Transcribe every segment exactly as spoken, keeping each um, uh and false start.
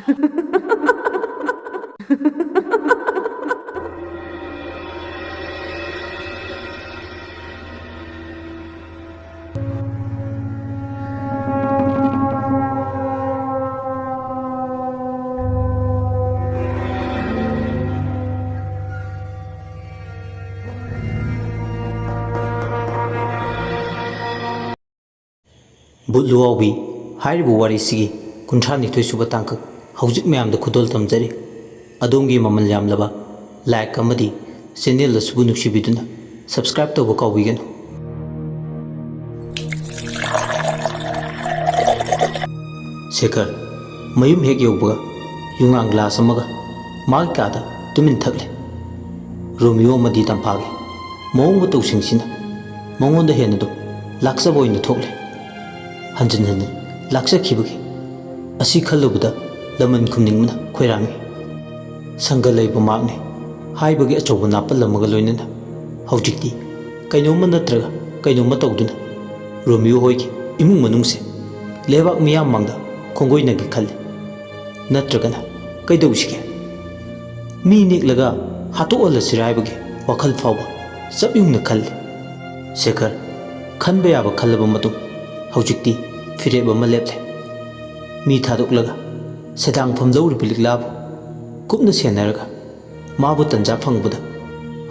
ꯕꯨꯠ ꯂꯨꯋꯥꯎꯕꯤ ꯍꯥꯏꯔꯤꯕ ꯋꯥꯔꯤꯁꯤꯒꯤ ꯀꯨꯟꯊ꯭ꯔꯥ ꯅꯤꯊꯣꯏ ꯁꯨꯕ ꯇꯥꯡꯀꯛ ꯍꯧꯖꯤꯛ ꯃꯌꯥꯝꯗ ꯈꯨꯗꯣꯜ ꯇꯝꯖꯔꯤ꯫ ꯑꯗꯣꯝꯒꯤ ꯃꯃꯜ ꯌꯥꯝꯂꯕ like ꯑꯃꯗꯤ channel ꯑꯁꯤꯕꯨ ꯅꯨꯡꯁꯤꯕꯤꯗꯨꯅ subscribe ꯇꯧꯕ ꯀꯥꯎꯕꯤꯒꯅꯨ꯫ ꯁꯦꯈꯔ ꯃꯌꯨꯝ ꯍꯦꯛ ꯌꯧꯕꯒ ꯌꯨꯉꯥꯡ glass ꯑꯃꯒ ꯃꯥꯒꯤ ꯀꯥꯗ ꯇꯨꯃꯤꯟ ꯊꯛꯂꯦ꯫ ꯔꯣꯃꯤꯌꯣ ꯑꯃꯗꯤ ꯇꯝꯐꯥꯒꯤ ꯃꯑꯣꯡ ꯃꯇꯧꯁꯤꯡꯁꯤꯅ ꯃꯉꯣꯟꯗ ꯍꯦꯟꯅꯗꯨ ꯂꯥꯛꯆꯕ ꯑꯣꯏꯅ ꯊꯣꯛꯂꯦ꯫ ꯍꯟꯖꯤꯟ ꯍꯟꯖꯤꯟ ꯂꯥꯛꯆꯈꯤꯕꯒꯤ ꯑꯁꯤ ꯈꯜꯂꯨꯕꯗ ꯂꯃꯟ ꯈꯨꯝꯅꯤꯡꯕꯅ ꯈꯣꯏꯔꯥꯡꯏ꯫ ꯁꯪꯒ ꯂꯩꯕ ꯃꯍꯥꯛꯅꯤ ꯍꯥꯏꯕꯒꯤ ꯑꯆꯧꯕ ꯅꯥꯄꯜ ꯑꯃꯒ ꯂꯣꯏꯅꯅ ꯍꯧꯖꯤꯛꯇꯤ ꯀꯩꯅꯣꯝꯃ ꯅꯠꯇ꯭ꯔꯒ ꯀꯩꯅꯣꯝꯃ ꯇꯧꯗꯨꯅ ꯔꯣꯃꯤꯌꯣ ꯍꯣꯏꯒꯤ ꯏꯃꯨꯡ ꯃꯅꯨꯡꯁꯦ ꯂꯩꯕꯥꯛ ꯃꯤꯌꯥꯝ ꯃꯥꯡꯗ ꯈꯣꯡꯒꯣꯏꯅꯒꯦ ꯈꯜꯂꯤ꯫ ꯅꯠꯇ꯭ꯔꯒꯅ ꯀꯩꯗꯧꯁꯤꯒꯦ? ꯃꯤ ꯅꯦꯛꯂꯒ ꯍꯥꯠꯇꯣꯛꯍꯜꯂꯁꯤꯔꯥ ꯍꯥꯏꯕꯒꯤ ꯋꯥꯈꯜ ꯐꯥꯎꯕ ꯆꯞ ꯌꯨꯡꯅ ꯈꯜꯂꯤ꯫ ꯁꯦꯈꯔ ꯈꯟꯕ ꯌꯥꯕ ꯈꯜꯂꯕ ꯃꯇꯨꯡ ꯍꯧꯖꯤꯛꯇꯤ ꯐꯤꯔꯦꯞ ꯑꯃ ꯂꯦꯞꯂꯦ꯫ ꯃꯤ ꯊꯥꯗꯣꯛꯂꯒ ꯁꯦꯟꯗꯥꯡꯐꯝ ꯂꯧꯔꯤꯕ ꯂꯤꯛꯂꯥꯕꯨ ꯀꯨꯞꯅ ꯁꯦꯟꯅꯔꯒ ꯃꯥꯕꯨ ꯇꯟꯖꯥ ꯐꯪꯕꯗ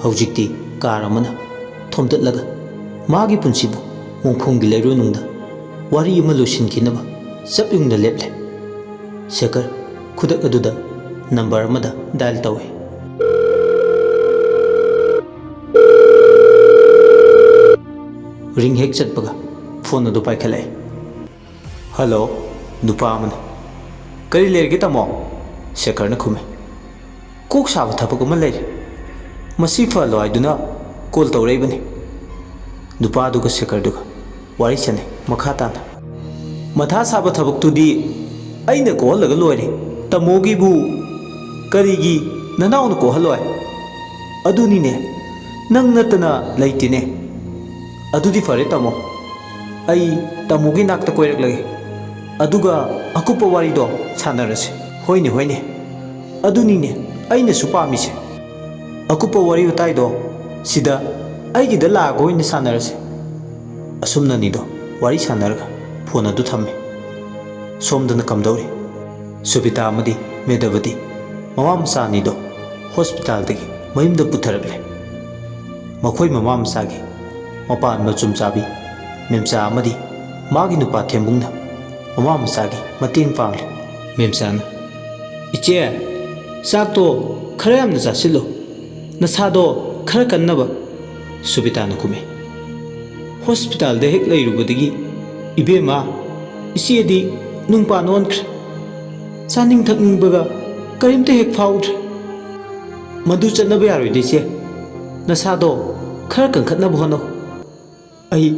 ꯍꯧꯖꯤꯛꯇꯤ car ꯑꯃꯅ ꯊꯣꯝꯗꯠꯂꯒ ꯃꯥꯒꯤ ꯄꯨꯟꯁꯤꯕꯨ ꯃꯣꯡꯐꯣꯡꯒꯤ ꯂꯩꯔꯣꯟꯅꯨꯡꯗ ꯋꯥꯔꯤ ꯑꯃ ꯂꯣꯏꯁꯤꯟꯈꯤꯅꯕ ꯆꯞ ꯌꯨꯡꯅ ꯂꯦꯞꯂꯦ꯫ ꯁꯦꯈꯔ ꯈꯨꯗꯛ ꯑꯗꯨꯗ number ꯑꯃꯗ dial ꯇꯧꯏ꯫ Ring ꯍꯦꯛ ꯆꯠꯄꯒ phone ꯑꯗꯨ ꯄꯥꯏꯈꯠꯂꯛꯏ꯫ "Hello", ꯅꯨꯄꯥ ꯑꯃꯅ꯫ "ꯀꯔꯤ ꯂꯩꯔꯒꯦ ꯇꯥꯃꯣ?" ꯁꯦꯈꯔꯅ ꯈꯨꯝꯃꯤ꯫ "ꯀꯣꯛ ꯁꯥꯕ ꯊꯕꯛ ꯑꯃ ꯂꯩꯔꯦ꯫ ꯃꯁꯤ ꯐꯍꯜꯂꯣ ꯍꯥꯏꯗꯨꯅ call ꯇꯧꯔꯛꯏꯕꯅꯤ꯫" ꯅꯨꯄꯥꯗꯨꯒ ꯁꯦꯈꯔꯗꯨꯒ ꯋꯥꯔꯤ ꯁꯥꯟꯅꯩ ꯃꯈꯥ ꯇꯥꯅ꯫ "ꯃꯊꯥ ꯁꯥꯕ ꯊꯕꯛꯇꯨꯗꯤ ꯑꯩꯅ ꯀꯣꯛꯍꯜꯂꯒ ꯂꯣꯏꯔꯦ꯫ ꯇꯥꯃꯣꯒꯤꯕꯨ ꯀꯔꯤꯒꯤ ꯅꯅꯥꯎꯅ ꯀꯣꯛꯍꯜꯂꯣꯏ? ꯑꯗꯨꯅꯤꯅꯦ, ꯅꯪ ꯅꯠꯇꯅ ꯂꯩꯇꯦꯅꯦ꯫" "ꯑꯗꯨꯗꯤ ꯐꯔꯦ ꯇꯥꯃꯣ, ꯑꯩ ꯇꯥꯃꯣꯒꯤ ꯅꯥꯛꯇ ꯀꯣꯏꯔꯛꯂꯒꯦ, ꯑꯗꯨꯒ ꯑꯀꯨꯞꯄ ꯋꯥꯔꯤꯗꯣ ꯁꯥꯟꯅꯔꯁꯤ꯫" "ꯍꯣꯏꯅꯦ, ꯍꯣꯏꯅꯦ, ꯑꯗꯨꯅꯤꯅꯦ ꯑꯩꯅꯁꯨ ꯄꯥꯝꯃꯤꯁꯦ꯫ ꯑꯀꯨꯞꯄ ꯋꯥꯔꯤ ꯋꯥꯇꯥꯏꯗꯣ ꯁꯤꯗ ꯑꯩꯒꯤꯗ ꯂꯥꯛꯑꯒ ꯑꯣꯏꯅ ꯁꯥꯟꯅꯔꯁꯦ꯫" ꯑꯁꯨꯝꯅ ꯑꯅꯤꯗꯣ ꯋꯥꯔꯤ ꯁꯥꯟꯅꯔꯒ ꯐꯣꯟ ꯑꯗꯨ ꯊꯝꯃꯤ꯫ ꯁꯣꯝꯗꯅ ꯀꯝꯗꯧꯔꯤ? ꯁꯨꯕꯤꯇꯥ ꯑꯃꯗꯤ ꯃꯦꯙꯥꯕꯇꯤ ꯃꯃꯥ ꯃꯆꯥ ꯑꯅꯤꯗꯣ ꯍꯣꯁꯄꯤꯇꯥꯜꯗꯒꯤ ꯃꯌꯨꯝꯗ ꯄꯨꯊꯔꯛꯂꯦ꯫ ꯃꯈꯣꯏ ꯃꯃꯥ ꯃꯆꯥꯒꯤ ꯃꯄꯥꯟ ꯃꯆꯨꯝ ꯆꯥꯕꯤ ꯃꯦꯝꯆꯥ ꯑꯃꯗꯤ ꯃꯥꯒꯤ ꯅꯨꯄꯥ ꯊꯦꯝꯕꯨꯡꯅ ꯃꯃꯥ ꯃꯆꯥꯒꯤ ꯃꯇꯦꯡ ꯄꯥꯡꯂꯤ꯫ ꯃꯦꯝꯆꯥꯅ, "ꯏꯆꯦ, ꯆꯥꯛꯇꯣ ꯈꯔ ꯌꯥꯝꯅ ꯆꯥꯁꯤꯜꯂꯨ, ꯅꯁꯥꯗꯣ ꯈꯔ ꯀꯟꯅꯕ꯫" ꯁꯨꯕꯤꯇꯥꯅ ꯈꯨꯝꯃꯤ꯫ ꯍꯣꯁꯄꯤꯇꯥꯜꯗ ꯍꯦꯛ ꯂꯩꯔꯨꯕꯗꯒꯤ ꯏꯕꯦꯝꯃ, ꯏꯆꯦꯗꯤ ꯅꯨꯡꯄꯥꯟ ꯑꯣꯟꯈ꯭ꯔꯦ꯫ ꯆꯥꯅꯤꯡ ꯊꯛꯅꯤꯡꯕꯒ ꯀꯔꯤꯝꯇ ꯍꯦꯛ ꯐꯥꯎꯗ꯭ꯔꯦ꯫ ꯃꯗꯨ ꯆꯠꯅꯕ ꯌꯥꯔꯣꯏꯗ ꯏꯆꯦ꯫ ꯅꯁꯥꯗꯣ ꯈꯔ ꯀꯟꯈꯠꯅꯕ ꯍꯣꯠꯅꯧ꯫ ꯑꯩ,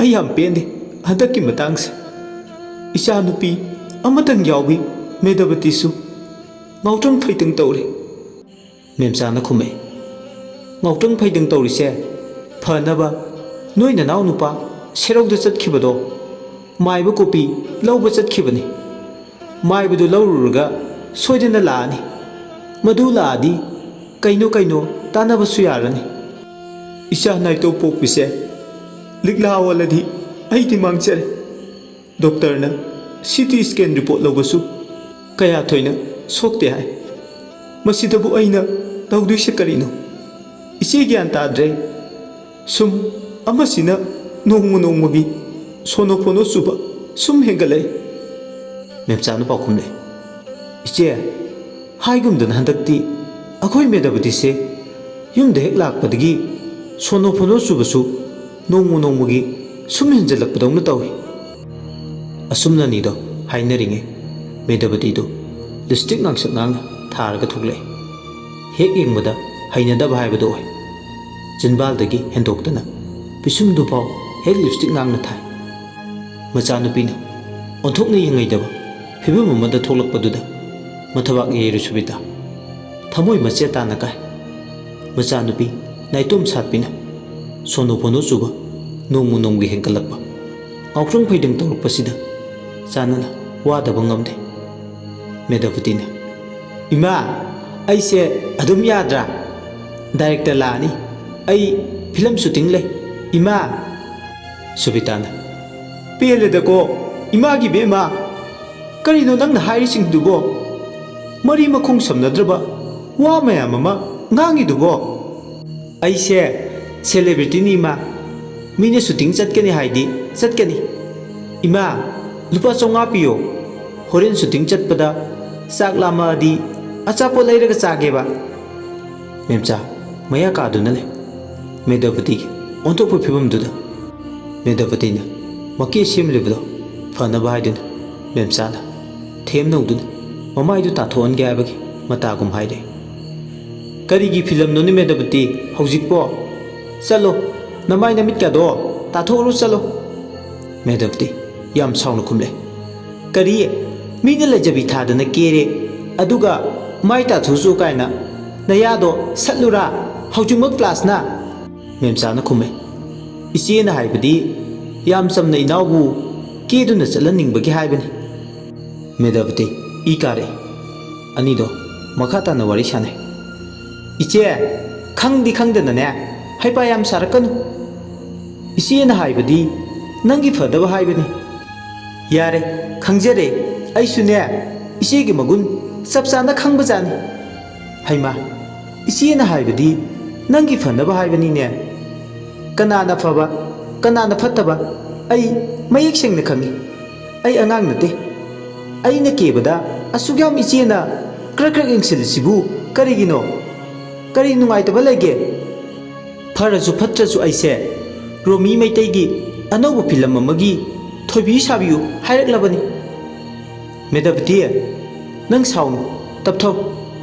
ꯑꯩ ꯌꯥꯝ ꯄꯦꯟꯗꯦ ꯍꯟꯗꯛꯀꯤ ꯃꯇꯥꯡꯁꯦ꯫ ꯏꯆꯥꯅꯨꯄꯤ ꯑꯃꯇꯪ ꯌꯥꯎꯕꯤ ꯃꯦꯙꯥꯕꯇꯤꯁꯨ ꯉꯥꯎꯇ꯭ꯔꯪ ꯐꯩꯇꯪ ꯇꯧꯔꯦ꯫ ꯃꯦꯝꯆꯥꯅ ꯈꯨꯝꯃꯛꯏ, "ꯉꯥꯎꯇ꯭ꯔꯪ ꯐꯩꯇꯪ ꯇꯧꯔꯤꯁꯦ ꯐꯅꯕ ꯅꯣꯏ ꯅꯅꯥꯎ ꯅꯨꯄꯥ ꯁꯦꯔꯧꯗ ꯆꯠꯈꯤꯕꯗꯣ ꯃꯥꯏꯕ ꯀꯣꯄꯤ ꯂꯧꯕ ꯆꯠꯈꯤꯕꯅꯤ꯫ ꯃꯥꯏꯕꯗꯨ ꯂꯧꯔꯨꯔꯒ ꯁꯣꯏꯗꯅ ꯂꯥꯛꯑꯅꯤ꯫ ꯃꯗꯨ ꯂꯥꯛꯑꯗꯤ ꯀꯩꯅꯣ ꯀꯩꯅꯣ ꯇꯥꯟꯅꯕꯁꯨ ꯌꯥꯔꯅꯤ꯫ ꯏꯆꯥ ꯅꯥꯏꯇꯣꯝ ꯄꯣꯛꯄꯤꯁꯦ ꯂꯤꯛꯂꯥ ꯑꯣꯜꯂꯗꯤ ꯑꯩꯗꯤ ꯃꯥꯡꯖꯔꯦ꯫ ꯗꯣꯛꯇꯔꯅ ꯁꯤ ꯇꯤ ꯁ꯭ꯀꯦꯟ ꯔꯤꯄꯣꯔꯠ ꯂꯧꯕꯁꯨ ꯀꯌꯥ ꯊꯣꯏꯅ ꯁꯣꯛꯇꯦ ꯍꯥꯏ꯫ ꯃꯁꯤꯗꯕꯨ ꯑꯩꯅ ꯇꯧꯗꯣꯏꯁꯦ ꯀꯔꯤꯅꯣ? ꯏꯆꯦ ꯒ꯭ꯌꯥꯟ ꯇꯥꯗ꯭ꯔꯦ꯫ ꯁꯨꯝ ꯑꯃꯁꯤꯅ ꯅꯣꯡꯃ ꯅꯣꯡꯃꯒꯤ ꯁꯣꯅꯣ ꯐꯣꯅꯣ ꯆꯨꯕ ꯁꯨꯝ ꯍꯦꯟꯒꯠꯂꯛꯏ꯫" ꯃꯦꯝꯆꯥꯅ ꯄꯥꯎꯈꯨꯝꯂꯦ, "ꯏꯆꯦ, ꯍꯥꯏꯒꯨꯝꯗꯅ ꯍꯟꯗꯛꯇꯤ ꯑꯩꯈꯣꯏ ꯃꯦꯙꯥꯕꯇꯤꯁꯦ ꯌꯨꯝꯗ ꯍꯦꯛ ꯂꯥꯛꯄꯗꯒꯤ ꯁꯣꯅꯣ ꯐꯣꯅꯣ ꯆꯨꯕꯁꯨ ꯅꯣꯡꯃ ꯅꯣꯡꯃꯒꯤ ꯁꯨꯝ ꯍꯦꯟꯖꯜꯂꯛꯄꯗꯧꯅ ꯇꯧꯏ꯫" ꯑꯁꯨꯝꯅ ꯑꯅꯤꯗꯣ ꯍꯥꯏꯅꯔꯤꯉꯩ ꯃꯦꯙꯥꯕꯇꯤꯗꯨ ꯂꯤꯞꯁꯇꯤꯛ ꯉꯥꯡꯁꯛ ꯉꯥꯡꯅ ꯊꯥꯔꯒ ꯊꯣꯛꯂꯛꯏ꯫ ꯍꯦꯛ ꯌꯦꯡꯕꯗ ꯍꯩꯅꯗꯕ ꯍꯥꯏꯕꯗꯨ ꯑꯣꯏ꯫ ꯆꯤꯟꯕꯥꯜꯗꯒꯤ ꯍꯦꯟꯗꯣꯛꯇꯅ ꯄꯤꯁꯨꯝꯗꯨꯐꯥꯎ ꯍꯦꯛ ꯂꯤꯞꯁꯇꯤꯛ ꯉꯥꯡꯅ ꯊꯥꯏ꯫ ꯃꯆꯥꯅꯨꯄꯤꯅ ꯑꯣꯟꯊꯣꯛꯅ ꯌꯦꯡꯉꯩꯗꯕ ꯐꯤꯕꯝ ꯑꯃꯗ ꯊꯣꯛꯂꯛꯄꯗꯨꯗ ꯃꯊꯕꯥꯛ ꯌꯩꯔꯨ ꯁꯨꯕꯤꯇꯥ꯫ ꯊꯃꯣꯏ ꯃꯆꯦꯠ ꯇꯥꯅ ꯀꯥꯏ꯫ ꯃꯆꯥꯅꯨꯄꯤ ꯅꯥꯏꯇꯣꯝ ꯁꯥꯠꯄꯤꯅ ꯁꯣꯅꯣ ꯐꯣꯅꯣ ꯆꯨꯕ ꯅꯣꯡꯃ ꯅꯣꯡꯃꯒꯤ ꯍꯦꯟꯒꯠꯂꯛꯄ ꯉꯥꯎꯇ꯭ꯔꯪ ꯐꯩꯗꯪ ꯇꯧꯔꯛꯄꯁꯤꯗ ꯆꯥꯟꯅꯅ ꯋꯥꯗꯕ ꯉꯝꯗꯦ꯫ ꯃꯦꯙꯥꯕꯇꯤꯅ, "ꯏꯃꯥ, ꯑꯩꯁꯦ ꯑꯗꯨꯝ ꯌꯥꯗ꯭ꯔꯥ? ꯗꯥꯏꯔꯦꯛꯇꯔ ꯂꯥꯛꯑꯅꯤ, ꯑꯩ ꯐꯤꯂꯝ ꯁꯨꯇꯤꯡ ꯂꯩ, ꯏꯃꯥ!" ꯁꯨꯕꯤꯇꯥꯅ, "ꯄꯦꯜꯂꯦꯗꯀꯣ ꯏꯃꯥꯒꯤ ꯕꯦꯝꯃ, ꯀꯔꯤꯅꯣ ꯅꯪꯅ ꯍꯥꯏꯔꯤꯁꯤꯡꯗꯨꯕꯣ? ꯃꯔꯤ ꯃꯈꯣꯡ ꯁꯝꯅꯗ꯭ꯔꯕ ꯋꯥ ꯃꯌꯥꯝ ꯑꯃ ꯉꯥꯡꯉꯤꯗꯨꯕꯣ?" "ꯑꯩꯁꯦ ꯁꯦꯂꯦꯕ꯭ꯔꯤꯇꯤꯅꯤ ꯏꯃꯥ, ꯃꯤꯅ ꯁꯨꯇꯤꯡ ꯆꯠꯀꯅꯤ ꯍꯥꯏꯗꯤ ꯆꯠꯀꯅꯤ꯫ ꯏꯃꯥ, ꯂꯨꯄꯥ ꯆꯥꯝꯃꯉꯥ ꯄꯤꯌꯣ, ꯍꯣꯔꯦꯟ ꯁꯨꯇꯤꯡ ꯆꯠꯄꯗ ꯆꯥꯛ ꯂꯥꯝꯃꯛꯑꯗꯤ ꯑꯆꯥꯄꯣꯠ ꯂꯩꯔꯒ ꯆꯥꯒꯦꯕ꯫" ꯃꯦꯝꯆꯥ ꯃꯌꯥ ꯀꯥꯗꯨꯅ ꯂꯩ꯫ ꯃꯦꯙꯥꯕꯇꯤꯒꯤ ꯑꯣꯟꯊꯣꯛꯄ ꯐꯤꯕꯝꯗꯨꯗ ꯃꯦꯙꯥꯕꯇꯤꯅ ꯃꯀꯦ ꯁꯦꯝꯂꯤꯕꯗꯣ ꯐꯅꯕ ꯍꯥꯏꯗꯨꯅ ꯃꯦꯝꯆꯥꯅ ꯊꯦꯝ ꯅꯧꯗꯨꯅ ꯃꯃꯥꯏꯗꯨ ꯇꯥꯊꯣꯛꯍꯟꯒꯦ ꯍꯥꯏꯕꯒꯤ ꯃꯇꯥꯒꯨꯝ ꯍꯥꯏꯔꯛꯏ꯫ "ꯀꯔꯤꯒꯤ ꯐꯤꯂꯝꯅꯣꯅꯦ ꯃꯦꯙꯥꯕꯇꯤ ꯍꯧꯖꯤꯛꯄꯣ? ꯆꯠꯂꯣ, ꯅꯃꯥꯏ ꯅꯃꯤꯠꯀꯗꯣ ꯇꯥꯊꯣꯛꯎꯔꯣ, ꯆꯠꯂꯣ꯫" ꯃꯦꯙꯥꯕꯇꯤ ꯌꯥꯝ ꯁꯥꯎꯅ ꯈꯨꯝꯂꯦ꯫ "ꯀꯔꯤ? ꯃꯤꯅ ꯂꯩꯖꯕꯤ ꯊꯥꯗꯅ ꯀꯦꯔꯦ, ꯑꯗꯨꯒ ꯃꯥꯏ ꯇꯥꯊꯣꯛꯆꯣ ꯀꯥꯏꯅ ꯅꯌꯥꯗꯣ ꯁꯠꯂꯨꯔꯥ ꯍꯧꯖꯤꯛꯃꯛ ꯀ꯭ꯂꯥꯁꯅ?" ꯃꯦꯝꯆꯥꯅ ꯈꯨꯝꯃꯦ꯫ "ꯏꯆꯦꯅ ꯍꯥꯏꯕꯗꯤ ꯌꯥꯝ ꯆꯝꯅ ꯏꯅꯥꯎꯕꯨ ꯀꯦꯗꯨꯅ ꯆꯠꯍꯟꯅꯤꯡꯕꯒꯤ ꯍꯥꯏꯕꯅꯤ꯫" ꯃꯦꯙꯥꯕꯇꯤ ꯏ ꯀꯥꯔꯦ꯫ ꯑꯅꯤꯗꯣ ꯃꯈꯥ ꯇꯥꯅ ꯋꯥꯔꯤ ꯁꯥꯟꯅꯩ꯫ "ꯏꯆꯦ, ꯈꯪꯗꯤ ꯈꯪꯗꯅꯅꯦ ꯍꯩꯄꯥ ꯌꯥꯝ ꯁꯥꯔꯛꯀꯅꯨ꯫ ꯏꯆꯦꯅ ꯍꯥꯏꯕꯗꯤ ꯅꯪꯒꯤ ꯐꯗꯕ ꯍꯥꯏꯕꯅꯤ꯫" "ꯌꯥꯔꯦ, ꯈꯪꯖꯔꯦ꯫ ꯑꯩꯁꯨꯅꯦ ꯏꯆꯦꯒꯤ ꯃꯒꯨꯟ ꯆꯞ ꯆꯥꯅ ꯈꯪꯕꯖꯥꯠꯅꯤ꯫" "ꯍꯩꯃꯥ, ꯏꯆꯦꯅ ꯍꯥꯏꯕꯗꯤ ꯅꯪꯒꯤ ꯐꯅꯕ ꯍꯥꯏꯕꯅꯤꯅꯦ꯫ ꯀꯅꯥꯅ ꯐꯕ, ꯀꯅꯥꯅ ꯐꯠꯇꯕ ꯑꯩ ꯃꯌꯦꯛ ꯁꯦꯡꯅ ꯈꯪꯏ꯫ ꯑꯩ ꯑꯉꯥꯡ ꯅꯠꯇꯦ꯫ ꯑꯩꯅ ꯀꯦꯕꯗ ꯑꯁꯨꯛ ꯌꯥꯝ ꯏꯆꯦꯅ ꯀ꯭ꯔꯛ ꯀ꯭ꯔꯛ ꯌꯦꯡꯁꯤꯜꯂꯤꯁꯤꯕꯨ ꯀꯔꯤꯒꯤꯅꯣ? ꯀꯔꯤ ꯅꯨꯡꯉꯥꯏꯇꯕ ꯂꯩꯒꯦ? ꯐꯔꯁꯨ ꯐꯠꯇ꯭ꯔꯁꯨ ꯑꯩꯁꯦ ꯔꯣꯃꯤ ꯃꯩꯇꯩꯒꯤ ꯑꯅꯧꯕ ꯐꯤꯂꯝ ꯑꯃꯒꯤ ꯊꯣꯏꯕꯤ ꯁꯥꯕꯤꯌꯨ ꯍꯥꯏꯔꯛꯂꯕꯅꯤ꯫" "ꯃꯦꯙꯥꯕꯇꯤ, ꯅꯪ ꯁꯥꯎꯅꯨ, ꯇꯞꯊꯧ꯫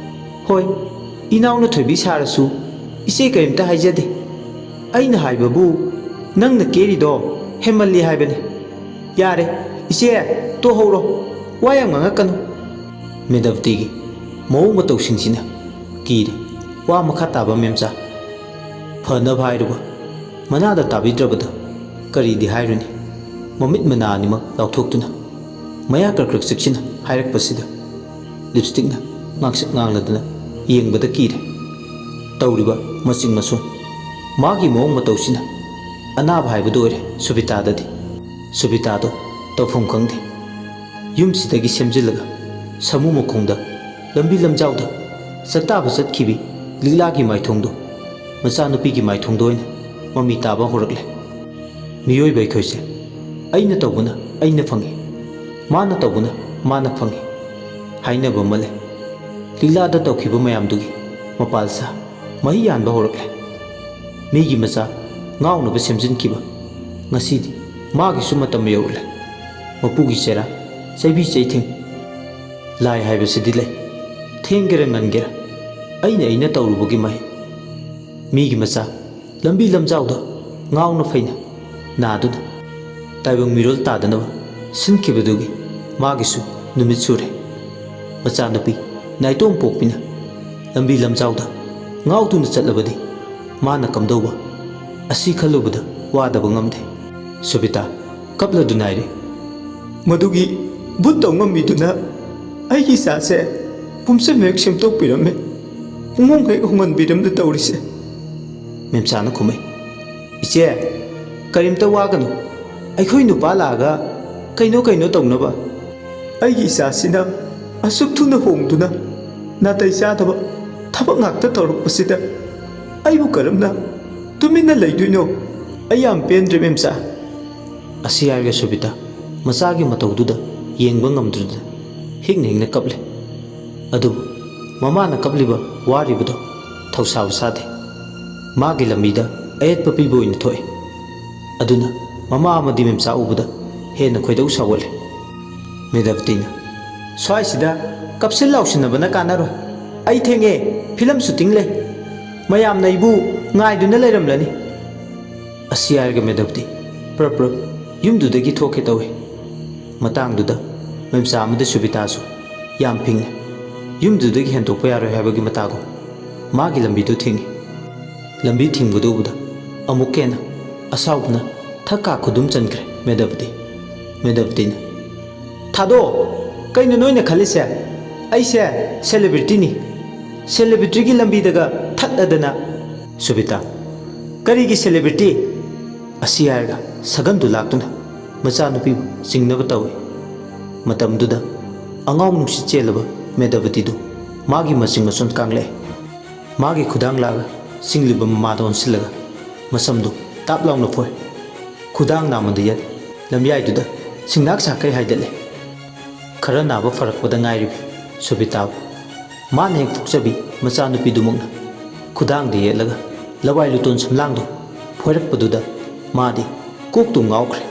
ꯍꯣꯏ, ꯏꯅꯥꯎꯅ ꯊꯣꯏꯕꯤ ꯁꯥꯔꯁꯨ ꯏꯆꯦ ꯀꯔꯤꯝꯇ ꯍꯥꯏꯖꯗꯦ꯫ ꯑꯩꯅ ꯍꯥꯏꯕꯕꯨ ꯅꯪꯅ ꯀꯦꯔꯤꯗꯣ ꯍꯦꯟꯃꯜꯂꯤ ꯍꯥꯏꯕꯅꯤ꯫ ꯌꯥꯔꯦ, ꯏꯆꯦ, ꯇꯣꯛꯍꯧꯔꯣ, ꯋꯥ ꯌꯥꯝ ꯉꯥꯡꯉꯛꯀꯅꯨ꯫" ꯃꯦꯙꯥꯕꯇꯤꯒꯤ ꯃꯑꯣꯡ ꯃꯇꯧꯁꯤꯡꯁꯤꯅ ꯀꯤꯔꯦ꯫ ꯋꯥ ꯃꯈꯥ ꯇꯥꯕ ꯃꯦꯝꯆꯥ ꯐꯅꯕ ꯍꯥꯏꯔꯨꯕ ꯃꯅꯥꯗ ꯇꯥꯕꯤꯗ꯭ꯔꯕꯗ ꯀꯔꯤꯗꯤ ꯍꯥꯏꯔꯨꯅꯤ? ꯃꯃꯤꯠ ꯃꯅꯥ ꯑꯅꯤꯃꯛ ꯂꯥꯎꯊꯣꯛꯇꯨꯅ ꯃꯌꯥ ꯀ꯭ꯔꯛ ꯀ꯭ꯔꯛ ꯆꯤꯛꯁꯤꯟꯅ ꯍꯥꯏꯔꯛꯄꯁꯤꯗ ꯂꯤꯞꯁꯇꯤꯛꯅ ꯉꯥꯡꯁꯛ ꯉꯥꯡꯂꯗꯅ ꯌꯦꯡꯕꯗ ꯀꯤꯔꯦ꯫ ꯇꯧꯔꯤꯕ ꯃꯆꯤꯡ ꯃꯁꯣꯟ, ꯃꯥꯒꯤ ꯃꯑꯣꯡ ꯃꯇꯧꯁꯤꯅ ꯑꯅꯥꯕ ꯍꯥꯏꯕꯗꯨ ꯑꯣꯏꯔꯦ ꯁꯨꯕꯤꯇꯥꯗꯗꯤ꯫ ꯁꯨꯕꯤꯇꯥꯗꯣ ꯇꯧꯐꯝ ꯈꯪꯗꯦ꯫ ꯌꯨꯝꯁꯤꯗꯒꯤ ꯁꯦꯝꯖꯤꯜꯂꯒ ꯁꯥꯃꯨ ꯃꯈꯣꯡꯗ, ꯂꯝꯕꯤ ꯂꯝꯖꯥꯎꯗ ꯆꯥꯛꯇꯥꯕ ꯆꯠꯈꯤꯕꯤ ꯂꯤꯛꯂꯥꯒꯤ ꯃꯥꯏꯊꯣꯡꯗꯣ ꯃꯆꯥꯅꯨꯄꯤꯒꯤ ꯃꯥꯏꯊꯣꯡꯗ ꯑꯣꯏꯅ ꯃꯃꯤ ꯇꯥꯕ ꯍꯧꯔꯛꯂꯦ꯫ ꯃꯤꯑꯣꯏꯕ ꯑꯩꯈꯣꯏꯁꯦ ꯑꯩꯅ ꯇꯧꯕꯅ ꯑꯩꯅ ꯐꯪꯏ, ꯃꯥꯅ ꯇꯧꯕꯅ ꯃꯥꯅ ꯐꯪꯏ ꯍꯥꯏꯅꯕ ꯑꯃ ꯂꯩ꯫ ꯂꯤꯛꯂꯥꯗ ꯇꯧꯈꯤꯕ ꯃꯌꯥꯝꯗꯨꯒꯤ ꯃꯄꯥꯜ ꯁꯥ ꯃꯍꯩ ꯌꯥꯟꯕ ꯍꯧꯔꯛꯂꯦ꯫ ꯃꯤꯒꯤ ꯃꯆꯥ ꯉꯥꯎꯅꯕ ꯁꯦꯝꯖꯤꯟꯈꯤꯕ, ꯉꯁꯤꯗꯤ ꯃꯥꯒꯤꯁꯨ ꯃꯇꯝ ꯌꯧꯔꯛꯂꯦ꯫ ꯃꯄꯨꯒꯤ ꯆꯩꯔꯥ, ꯆꯩꯕꯤ ꯆꯩꯊꯦꯡ꯫ ꯂꯥꯏ ꯍꯥꯏꯕꯁꯤꯗꯤ ꯂꯩ, ꯊꯦꯡꯒꯦꯔꯥ ꯉꯟꯒꯦꯔꯥ ꯑꯩꯅ ꯑꯩꯅ ꯇꯧꯔꯨꯕꯒꯤ ꯃꯍꯩ꯫ ꯃꯤꯒꯤ ꯃꯆꯥ ꯂꯝꯕꯤ ꯂꯝꯖꯥꯎꯗ ꯉꯥꯎꯅ ꯐꯩꯅ ꯅꯥꯗꯨꯅ ꯇꯥꯏꯕꯪ ꯃꯤꯔꯣꯜ ꯇꯥꯗꯅꯕ ꯁꯤꯟꯈꯤꯕꯗꯨꯒꯤ ꯃꯥꯒꯤꯁꯨ ꯅꯨꯃꯤꯠ ꯁꯨꯔꯦ꯫ ꯃꯆꯥꯅꯨꯄꯤ ꯅꯥꯏꯇꯣꯝ ꯄꯣꯛꯄꯤꯅ ꯂꯝꯕꯤ ꯂꯝꯖꯥꯎꯗ ꯉꯥꯎꯗꯨꯅ ꯆꯠꯂꯕꯗꯤ ꯃꯥꯅ ꯀꯝꯗꯧꯕ? ꯑꯁꯤ ꯈꯜꯂꯨꯕꯗ ꯋꯥꯗꯕ ꯉꯝꯗꯦ꯫ ꯁꯨꯕꯤꯇꯥ ꯀꯞꯂꯗꯨꯅ ꯍꯥꯏꯔꯤ, "ꯃꯗꯨꯒꯤ ꯚꯨꯠ ꯇꯧ ꯉꯝꯕꯤꯗꯨꯅ ꯑꯩꯒꯤ ꯏꯆꯥꯁꯦ ꯄꯨꯝꯁꯦꯝ ꯍꯦꯛ ꯁꯦꯝꯗꯣꯛꯄꯤꯔꯝꯃꯦ, ꯄꯨꯡꯍꯣꯡ ꯍꯦꯛ ꯍꯣꯡꯍꯟꯕꯤꯔꯝꯂꯦ ꯇꯧꯔꯤꯁꯦ꯫" ꯃꯦꯝꯆꯥꯅ ꯈꯨꯝꯃꯤ, "ꯏꯆꯦ, ꯀꯔꯤꯝꯇ ꯋꯥꯒꯅꯨ, ꯑꯩꯈꯣꯏ ꯅꯨꯄꯥ ꯂꯥꯛꯑꯒ ꯀꯩꯅꯣ ꯀꯩꯅꯣ ꯇꯧꯅꯕ꯫ ꯑꯩꯒꯤ ꯏꯆꯥꯁꯤꯅ ꯑꯁꯨꯛ ꯊꯨꯅ ꯍꯣꯡꯗꯨꯅ ꯅꯥꯇꯩ ꯆꯥꯗꯕ ꯊꯕꯛ ꯉꯥꯛꯇ ꯇꯧꯔꯛꯄꯁꯤꯗ ꯑꯩꯕꯨ ꯀꯔꯝꯅ ꯇꯨꯃꯤꯟꯅ ꯂꯩꯗꯣꯏꯅꯣ? ꯑꯩ ꯌꯥꯝ ꯄꯦꯟꯗ꯭ꯔꯦ ꯃꯦꯝꯆꯥ꯫" ꯑꯁꯤ ꯍꯥꯏꯔꯒ ꯁꯨꯕꯤꯇꯥ ꯃꯆꯥꯒꯤ ꯃꯇꯧꯗꯨꯗ ꯌꯦꯡꯕ ꯉꯝꯗ꯭ꯔꯗꯨꯅ ꯍꯤꯛꯅ ꯍꯤꯛꯅ ꯀꯞꯂꯦ꯫ ꯑꯗꯨꯕꯨ ꯃꯃꯥꯅ ꯀꯞꯂꯤꯕ ꯋꯥꯔꯤꯕꯗꯣ ꯊꯧꯁꯥꯕ ꯁꯥꯗꯦ꯫ ꯃꯥꯒꯤ ꯂꯝꯕꯤꯗ ꯑꯌꯦꯠꯄ ꯄꯤꯕ ꯑꯣꯏꯅ ꯊꯣꯛꯑꯦ꯫ ꯑꯗꯨꯅ ꯃꯃꯥ ꯑꯃꯗꯤ ꯃꯦꯝꯆꯥ ꯎꯕꯗ ꯍꯦꯟꯅ ꯈꯣꯏꯗꯧ ꯁꯥꯎꯒꯠꯂꯦ꯫ ꯃꯦꯙꯥꯕꯇꯤꯅ, "ꯁ꯭ꯋꯥꯏꯁꯤꯗ ꯀꯞꯁꯤꯟ ꯂꯥꯎꯁꯤꯟꯅꯕꯅ ꯀꯥꯟꯅꯔꯣꯏ꯫ ꯑꯩ ꯊꯦꯡꯉꯦ, ꯐꯤꯂꯝ ꯁꯨꯇꯤꯡ ꯂꯩ꯫ ꯃꯌꯥꯝꯅ ꯑꯩꯕꯨ ꯉꯥꯏꯗꯨꯅ ꯂꯩꯔꯝꯂꯅꯤ꯫" ꯑꯁꯤ ꯍꯥꯏꯔꯒ ꯃꯦꯙꯥꯕꯇꯤ ꯄ꯭ꯔꯞ ꯄ꯭ꯔꯞ ꯌꯨꯝꯗꯨꯗꯒꯤ ꯊꯣꯛꯀꯦ ꯇꯧꯏ꯫ ꯃꯇꯥꯡꯗꯨꯗ ꯃꯦꯝꯆꯥ ꯑꯃꯗꯤ ꯁꯨꯕꯤꯇꯥꯁꯨ ꯌꯥꯝ ꯐꯤꯡꯅ ꯌꯨꯝꯗꯨꯗꯒꯤ ꯍꯦꯟꯗꯣꯛꯄ ꯌꯥꯔꯣꯏ ꯍꯥꯏꯕꯒꯤ ꯃꯇꯥꯒꯨꯝ ꯃꯥꯒꯤ ꯂꯝꯕꯤꯗꯨ ꯊꯤꯡꯏ꯫ ꯂꯝꯕꯤ ꯊꯤꯡꯕꯗꯨ ꯎꯕꯗ ꯑꯃꯨꯛꯀ ꯍꯦꯟꯅ ꯑꯁꯥꯎꯕꯅ ꯊꯛ ꯀꯥ ꯈꯨꯗꯨꯝ ꯆꯟꯈ꯭ꯔꯦ ꯃꯦꯙꯥꯕꯇꯤ꯫ ꯃꯦꯙꯥꯕꯇꯤꯅ, "ꯊꯥꯗꯣꯛꯑꯣ! ꯀꯩꯅꯣ ꯅꯣꯏꯅ ꯈꯜꯂꯤꯁꯦ? ꯑꯩꯁꯦ ꯁꯦꯂꯦꯕ꯭ꯔꯤꯇꯤꯅꯤ꯫ ꯁꯦꯂꯦꯕ꯭ꯔꯤꯇꯤꯒꯤ ꯂꯝꯕꯤꯗꯒ ꯊꯠꯂꯗꯅ꯫ ꯁꯨꯕꯤꯇꯥ, ꯀꯔꯤꯒꯤ ꯁꯦꯂꯦꯕ꯭ꯔꯤꯇꯤ? ꯑꯁꯤ ꯍꯥꯏꯔꯒ ꯁꯒꯟꯗꯨ ꯂꯥꯛꯇꯨꯅ ꯃꯆꯥꯅꯨꯄꯤꯕꯨ ꯆꯤꯡꯅꯕ ꯇꯧꯏ꯫ ꯃꯇꯝꯗꯨꯗ ꯑꯉꯥꯎ ꯅꯨꯡꯁꯤꯠ ꯆꯦꯜꯂꯕ ꯃꯦꯙꯥꯕꯇꯤꯗꯨ ꯃꯥꯒꯤ ꯃꯆꯤꯡ ꯃꯁꯣꯟ ꯀꯥꯡꯂꯛꯑꯦ꯫ ꯃꯥꯒꯤ ꯈꯨꯗꯥꯡ ꯂꯥꯛꯑꯒ ꯁꯤꯡꯂꯤꯕ ꯃꯃꯥꯗ ꯑꯣꯟꯁꯤꯜꯂꯒ ꯃꯁꯝꯗꯨ ꯇꯥꯞ ꯂꯥꯎꯅ ꯐꯣꯏ꯫ ꯈꯨꯗꯥꯡ ꯅꯥꯝꯃꯗ ꯌꯦꯠ ꯂꯝꯌꯥꯏꯗꯨꯗ ꯁꯤꯡꯅꯥꯛ ꯁꯥꯈꯩ ꯍꯥꯏꯗꯠꯂꯦ꯫ ꯈꯔ ꯅꯥꯕ ꯐꯔꯛꯄꯗ ꯉꯥꯏꯔꯤꯕꯤ ꯁꯨꯕꯤꯇꯥꯕꯨ ꯃꯥꯅ ꯍꯦꯛ ꯄꯣꯛꯆꯕꯤ ꯃꯆꯥꯅꯨꯄꯤꯗꯨꯃꯛꯅ ꯈꯨꯗꯥꯡꯗ ꯌꯦꯠꯂꯒ ꯂꯋꯥꯏ ꯂꯨꯇꯣꯟ ꯁꯝꯂꯥꯡꯗꯨ ꯐꯣꯏꯔꯛꯄꯗꯨꯗ ꯃꯥꯗꯤ ꯀꯣꯛꯇꯨ ꯉꯥꯎꯈ꯭ꯔꯦ꯫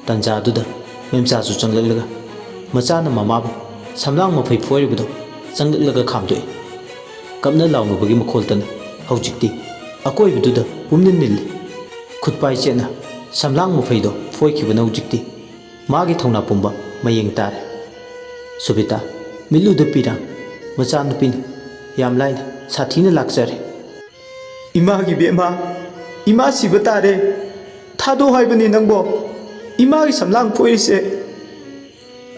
ꯇꯟꯖꯥꯗꯨꯗ ꯃꯦꯝꯆꯥꯁꯨ ꯆꯪꯂꯛꯂꯒ ꯃꯆꯥꯅ ꯃꯃꯥꯕꯨ ꯁꯝꯂꯥꯡ ꯃꯐꯩ ꯐꯣꯏꯔꯤꯕꯗꯨ ꯆꯪꯂꯛꯂꯒ ꯈꯥꯝꯗꯣꯛꯏ꯫ ꯀꯞꯅ ꯂꯥꯎꯅꯕꯒꯤ ꯃꯈꯣꯜꯇꯅ ꯍꯧꯖꯤꯛꯇꯤ ꯑꯀꯣꯏꯕꯗꯨꯗ ꯄꯨꯝꯅꯤꯜ ꯅꯤꯜꯂꯤ꯫ ꯈꯨꯠꯄꯥꯏ ꯆꯦꯠꯅ ꯁꯝꯂꯥꯡ ꯃꯐꯩꯗꯣ ꯐꯣꯏꯈꯤꯕꯅ ꯍꯧꯖꯤꯛꯇꯤ ꯃꯥꯒꯤ ꯊꯧꯅꯥ ꯄꯨꯝꯕ ꯃꯌꯦꯡ ꯇꯥꯔꯦ꯫ ꯁꯨꯕꯤꯇꯥ, ꯃꯤꯠꯂꯨꯗ ꯄꯤꯔꯥꯡ꯫ ꯃꯆꯥꯅꯨꯄꯤꯅ ꯌꯥꯝ ꯂꯥꯏꯅ ꯁꯥꯊꯤꯅ ꯂꯥꯛꯆꯔꯦ꯫ "ꯏꯃꯥꯒꯤ ꯕꯦꯝꯃ, ꯏꯃꯥ ꯁꯤꯕ ꯇꯥꯔꯦ꯫ ꯊꯥꯗꯣꯛ ꯍꯥꯏꯕꯅꯤ ꯅꯪꯕꯣ꯫ ꯏꯃꯥꯒꯤ ꯁꯝꯂꯥꯡ ꯐꯣꯏꯔꯤꯁꯦ"꯫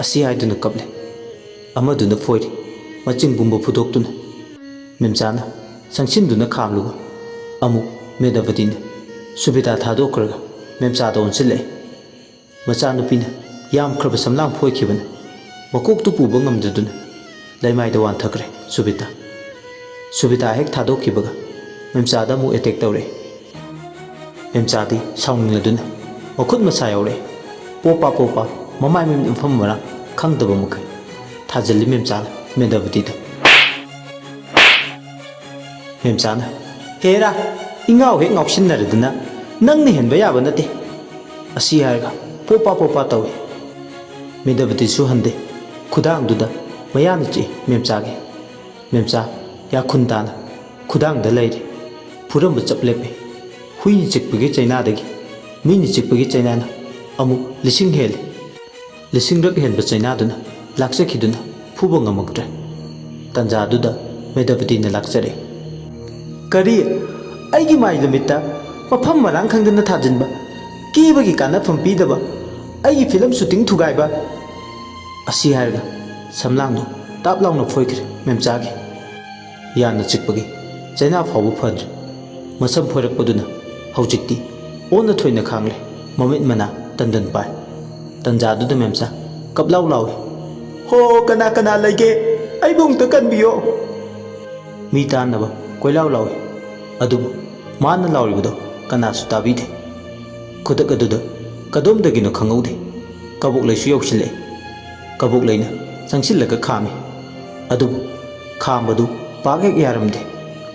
ꯑꯁꯤ ꯍꯥꯏꯗꯨꯅ ꯀꯞꯂꯦ꯫ ꯑꯃꯗꯨꯅ ꯐꯣꯏꯔꯤ, ꯃꯆꯤꯡ ꯄꯨꯝꯕ ꯐꯨꯗꯣꯛꯇꯨꯅ꯫ ꯃꯦꯝꯆꯥꯅ ꯆꯪꯁꯤꯟꯗꯨꯅ ꯈꯥꯝꯂꯨꯕ꯫ ꯑꯃꯨꯛ ꯃꯦꯙꯥꯕꯇꯤꯅ ꯁꯨꯕꯤꯇꯥ ꯊꯥꯗꯣꯛꯈ꯭ꯔꯒ ꯃꯦꯝꯆꯥꯗ ꯑꯣꯟꯁꯤꯜꯂꯛꯑꯦ꯫ ꯃꯆꯥꯅꯨꯄꯤꯅ ꯌꯥꯝꯈ꯭ꯔꯕ ꯁꯝꯂꯥꯡ ꯐꯣꯏꯈꯤꯕꯅ ꯃꯀꯣꯛꯇꯨ ꯄꯨꯕ ꯉꯝꯗꯗꯨꯅ ꯂꯩꯃꯥꯏꯗ ꯋꯥꯟꯊꯈ꯭ꯔꯦ ꯁꯨꯕꯤꯇꯥ꯫ ꯁꯨꯕꯤꯇꯥ ꯍꯦꯛ ꯊꯥꯗꯣꯛꯈꯤꯕꯒ ꯃꯦꯝꯆꯥꯗ ꯑꯃꯨꯛ ꯑꯦꯇꯦꯛ ꯇꯧꯔꯛꯑꯦ꯫ ꯃꯦꯝꯆꯥꯗꯤ ꯁꯥꯎꯅꯤꯡꯂꯗꯨꯅ ꯃꯈꯨꯠ ꯃꯁꯥ ꯌꯥꯎꯔꯛꯑꯦ꯫ ꯄꯣꯄꯥ ꯄꯣꯄꯥ, ꯃꯃꯥꯏ ꯃꯃꯤꯠ ꯃꯐꯝ ꯃꯔꯥꯡ ꯈꯪꯗꯕ ꯃꯈꯩ ꯊꯥꯖꯤꯜꯂꯤ ꯃꯦꯝꯆꯥꯅ ꯃꯦꯙꯥꯕꯇꯤꯗ꯫ ꯃꯦꯝꯆꯥꯅ, "ꯍꯦꯔꯥ, ꯏꯉꯥꯎ ꯍꯦꯛ ꯉꯥꯎꯁꯤꯟꯅꯔꯗꯅ ꯅꯪꯅ ꯍꯦꯟꯕ ꯌꯥꯕ ꯅꯠꯇꯦ"꯫ ꯑꯁꯤ ꯍꯥꯏꯔꯒ ꯄꯣꯄꯥ ꯄꯣꯄꯥ ꯇꯧꯏ꯫ ꯃꯦꯙꯥꯕꯇꯤꯁꯨ ꯍꯟꯗꯦ꯫ ꯈꯨꯗꯥꯡꯗꯨꯗ ꯃꯌꯥꯅ ꯆꯤꯛꯏ ꯃꯦꯝꯆꯥꯒꯤ꯫ ꯃꯦꯝꯆꯥ ꯌꯥꯈꯨꯟ ꯇꯥꯅ ꯈꯨꯗꯥꯡꯗ ꯂꯩꯔꯦ꯫ ꯐꯨꯔꯝꯕ ꯆꯞ ꯂꯦꯞꯄꯦ꯫ ꯍꯨꯏꯅ ꯆꯤꯛꯄꯒꯤ ꯆꯩꯅꯥꯗꯒꯤ ꯃꯤꯅ ꯆꯤꯛꯄꯒꯤ ꯆꯩꯅꯥꯅ ꯑꯃꯨꯛ ꯂꯤꯁꯤꯡ ꯍꯦꯜꯂꯦ꯫ ꯂꯤꯁꯤꯡꯔꯛ ꯍꯦꯟꯕ ꯆꯩꯅꯥꯗꯨꯅ ꯂꯥꯛꯆꯈꯤꯗꯨꯅ ꯐꯨꯕ ꯉꯝꯃꯛꯇ꯭ꯔꯦ꯫ ꯇꯟꯖꯥꯗꯨꯗ ꯃꯦꯙꯥꯕꯇꯤꯅ ꯂꯥꯛꯆꯔꯦ꯫ "ꯀꯔꯤ? ꯑꯩꯒꯤ ꯃꯥꯏ ꯅꯨꯃꯤꯠꯇ ꯃꯐꯝ ꯃꯔꯥꯡ ꯈꯪꯗꯅ ꯊꯥꯖꯤꯟꯕ, ꯀꯦꯕꯒꯤ ꯀꯥꯟꯅꯐꯝ ꯄꯤꯗꯕ, ꯑꯩꯒꯤ ꯐꯤꯂꯝ ꯁꯨꯇꯤꯡ ꯊꯨꯒꯥꯏꯕ"꯫ ꯑꯁꯤ ꯍꯥꯏꯔꯒ ꯁꯝꯂꯥꯡꯗꯨ ꯇꯥꯞ ꯂꯥꯎꯅ ꯐꯣꯏꯈ꯭ꯔꯦ ꯃꯦꯝꯆꯥꯒꯤ꯫ ꯌꯥꯅ ꯆꯤꯛꯄꯒꯤ ꯆꯩꯅꯥ ꯐꯥꯎꯕ ꯐꯗ꯭ꯔꯦ꯫ ꯃꯁꯝ ꯐꯣꯏꯔꯛꯄꯗꯨꯅ ꯍꯧꯖꯤꯛꯇꯤ ꯑꯣꯟꯅ ꯊꯣꯏꯅ ꯈꯥꯡꯂꯦ, ꯃꯃꯤꯠ ꯃꯅꯥ ꯇꯟꯗꯟ ꯄꯥꯏ꯫ ꯇꯟꯖꯥꯗꯨꯗ ꯃꯦꯝꯆꯥ ꯀꯞ ꯂꯥꯎ ꯂꯥꯎꯏ꯫ "ꯍꯣ, ꯀꯅꯥ ꯀꯅꯥ ꯂꯩꯒꯦ? ꯑꯩꯕꯨ ꯑꯃꯨꯛꯇ ꯀꯟꯕꯤꯌꯣ!" ꯃꯤ ꯇꯥꯅꯕ ꯀꯣꯏꯂꯥꯎ ꯂꯥꯎꯏ꯫ ꯑꯗꯨꯕꯨ ꯃꯥꯅ ꯂꯥꯎꯔꯤꯕꯗꯣ ꯀꯅꯥꯁꯨ ꯇꯥꯕꯤꯗꯦ꯫ ꯈꯨꯗꯛ ꯑꯗꯨꯗ ꯀꯗꯣꯝꯗꯒꯤꯅꯣ ꯈꯪꯍꯧꯗꯦ, ꯀꯕꯣꯛꯂꯩꯁꯨ ꯌꯧꯁꯤꯜꯂꯛꯑꯦ꯫ ꯀꯕꯣꯛꯂꯩꯅ ꯆꯪꯁꯤꯜꯂꯒ ꯈꯥꯝꯃꯤ꯫ ꯑꯗꯨꯕꯨ ꯈꯥꯝꯕꯗꯨ ꯄꯥꯛ ꯍꯦꯛ ꯌꯥꯔꯝꯗꯦ꯫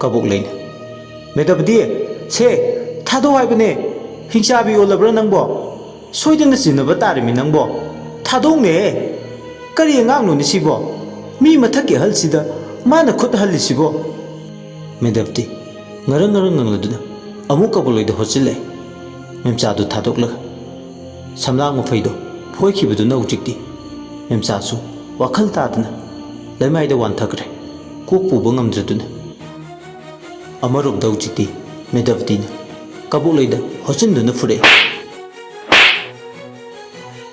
ꯀꯕꯣꯛꯂꯩꯅ, "ꯃꯦꯙꯕꯗꯤ, ꯁꯦ, ꯊꯥꯗꯧ ꯍꯥꯏꯕꯅꯦ! ꯍꯤꯡꯆꯥꯕꯤ ꯑꯣꯜꯂꯕ꯭ꯔꯥ ꯅꯪꯕꯣ? ꯁꯣꯏꯗꯅ ꯆꯤꯡꯅꯕ ꯇꯥꯔꯦꯃꯤ ꯅꯪꯕꯣ! ꯊꯥꯗꯧꯅꯦ! ꯀꯔꯤ ꯑꯉꯥꯡꯅꯣꯅꯦ ꯁꯤꯕꯣ? ꯃꯤ ꯃꯊꯛꯀꯤ ꯑꯍꯜꯁꯤꯗ ꯃꯥꯅ ꯈꯨꯠ ꯍꯜꯂꯤꯁꯤꯕꯣ?" ꯃꯦꯙꯕꯗꯤ ꯉꯔꯪ ꯉꯔꯪ ꯉꯪꯂꯗꯨꯅ ꯑꯃꯨꯛ ꯀꯕꯣꯛꯂꯩꯗ ꯍꯣꯠꯆꯤꯜꯂꯛꯑꯦ꯫ ꯃꯦꯝꯆꯥꯗꯨ ꯊꯥꯗꯣꯛꯂꯒ ꯁꯝꯂꯥꯡ ꯃꯐꯩꯗꯣ ꯐꯣꯏꯈꯤꯕꯗꯨꯅ ꯍꯧꯖꯤꯛꯇꯤ ꯃꯦꯝꯆꯥꯁꯨ ꯋꯥꯈꯜ ꯇꯥꯗꯅ ꯂꯩꯃꯥꯏꯗ ꯋꯥꯟꯊꯈ꯭ꯔꯦ, ꯀꯣꯛ ꯄꯨꯕ ꯉꯝꯗ꯭ꯔꯗꯨꯅ꯫ ꯑꯃꯔꯣꯝꯗ ꯍꯧꯖꯤꯛꯇꯤ ꯃꯦꯙꯕꯇꯤꯅ ꯀꯕꯣꯛꯂꯩꯗ ꯍꯣꯠꯆꯤꯟꯗꯨꯅ ꯐꯨꯔꯛꯏ꯫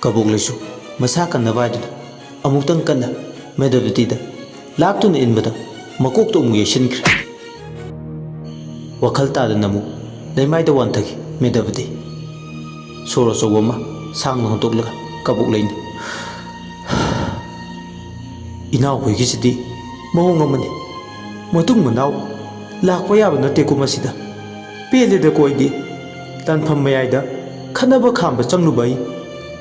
ꯀꯕꯣꯛꯂꯩꯁꯨ ꯃꯁꯥ ꯀꯟꯅꯕ ꯍꯥꯏꯗꯨꯅ ꯑꯃꯨꯛꯇꯪ ꯀꯟꯅ ꯃꯦꯙꯕꯇꯤꯗ ꯂꯥꯛꯇꯨꯅ ꯏꯟꯕꯗ ꯃꯀꯣꯛꯇ ꯑꯃꯨꯛ ꯌꯩꯁꯤꯟꯈ꯭ꯔꯦ꯫ ꯋꯥꯈꯜ ꯇꯥꯗꯅ ꯑꯃꯨꯛ ꯂꯩꯃꯥꯏꯗ ꯋꯥꯟꯊꯈꯤ ꯃꯦꯙꯕꯇꯤ꯫ ꯁꯣꯔ ꯑꯆꯧꯕ ꯑꯃ ꯁꯥꯡꯅ ꯍꯣꯟꯗꯣꯛꯂꯒ ꯀꯕꯣꯛꯂꯩꯅ, "ꯏꯅꯥꯎꯈꯣꯏꯒꯤꯁꯤꯗꯤ ꯃꯑꯣꯡ ꯑꯃꯅꯤ꯫ ꯃꯇꯨꯡ ꯃꯅꯥꯎ ꯂꯥꯛꯄ ꯌꯥꯕ ꯅꯠꯇꯦꯀꯣ ꯃꯁꯤꯗ꯫ ꯄꯦꯜꯂꯦꯗꯀꯣ ꯑꯩꯗꯤ꯫ ꯂꯥꯟꯐꯝ ꯃꯌꯥꯏꯗ ꯈꯠꯅꯕ ꯈꯥꯝꯕ ꯆꯪꯂꯨꯕ ꯑꯩ,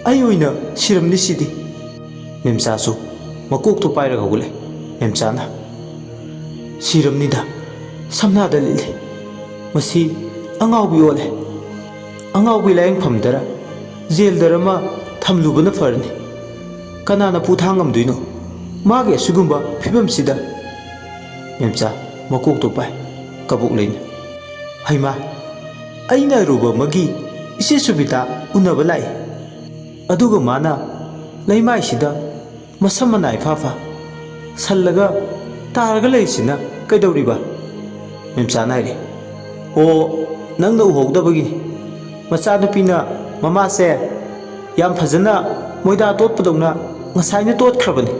ꯑꯩ ꯑꯣꯏꯅ ꯁꯤꯔꯝꯅꯤ ꯁꯤꯗꯤ꯫" ꯃꯦꯝꯆꯥꯁꯨ ꯃꯀꯣꯛꯇꯨ ꯄꯥꯏꯔꯒ ꯍꯧꯒꯠꯂꯦ꯫ ꯃꯦꯝꯆꯥꯅ, "ꯁꯤꯔꯝꯅꯤꯗ, ꯁꯝꯅꯥꯗ ꯂꯤꯠꯂꯤ꯫ ꯃꯁꯤ ꯑꯉꯥꯎꯕꯤ ꯑꯣꯜꯂꯦ꯫ ꯑꯉꯥꯎꯕꯤ ꯂꯥꯌꯦꯡꯐꯝꯗꯔ ꯖꯦꯜꯗꯔ ꯑꯃ ꯊꯝꯂꯨꯕꯅ ꯐꯔꯅꯤ꯫ ꯀꯅꯥꯅ ꯄꯨ ꯊꯥꯡ ꯉꯝꯗꯣꯏꯅꯣ? ꯃꯥꯒꯤ ꯑꯁꯤꯒꯨꯝꯕ ꯐꯤꯕꯝꯁꯤꯗ꯫" ꯃꯦꯝꯆꯥ ꯃꯀꯣꯛꯇꯣ ꯄꯥꯏ꯫ ꯀꯕꯣꯛꯂꯩꯅ, "ꯍꯩꯃꯥ, ꯑꯩꯅ ꯑꯔꯨꯕ ꯑꯃꯒꯤ ꯏꯆꯦ ꯁꯨꯕꯤꯇꯥ ꯎꯅꯕ ꯂꯥꯛꯏ꯫ ꯑꯗꯨꯒ ꯃꯥꯅ ꯂꯩꯃꯥꯏꯁꯤꯗ ꯃꯁꯝ ꯃꯅꯥ ꯏꯐꯥ ꯐꯥ ꯁꯜꯂꯒ ꯇꯥꯔꯒ ꯂꯩꯔꯤꯁꯤꯅ ꯀꯩꯗꯧꯔꯤꯕ?" ꯃꯦꯝꯆꯥꯅ ꯍꯥꯏꯔꯦ꯫ "ꯑꯣ, ꯅꯪꯅ ꯎꯍꯧꯗꯕꯒꯤꯅꯤ꯫ ꯃꯆꯥꯅꯨꯄꯤꯅ ꯃꯃꯥꯁꯦ ꯌꯥꯝ ꯐꯖꯅ ꯃꯣꯏꯗꯥ ꯇꯣꯠꯄꯗꯧꯅ ꯉꯁꯥꯏꯅ ꯇꯣꯠꯈ꯭ꯔꯕꯅꯤ꯫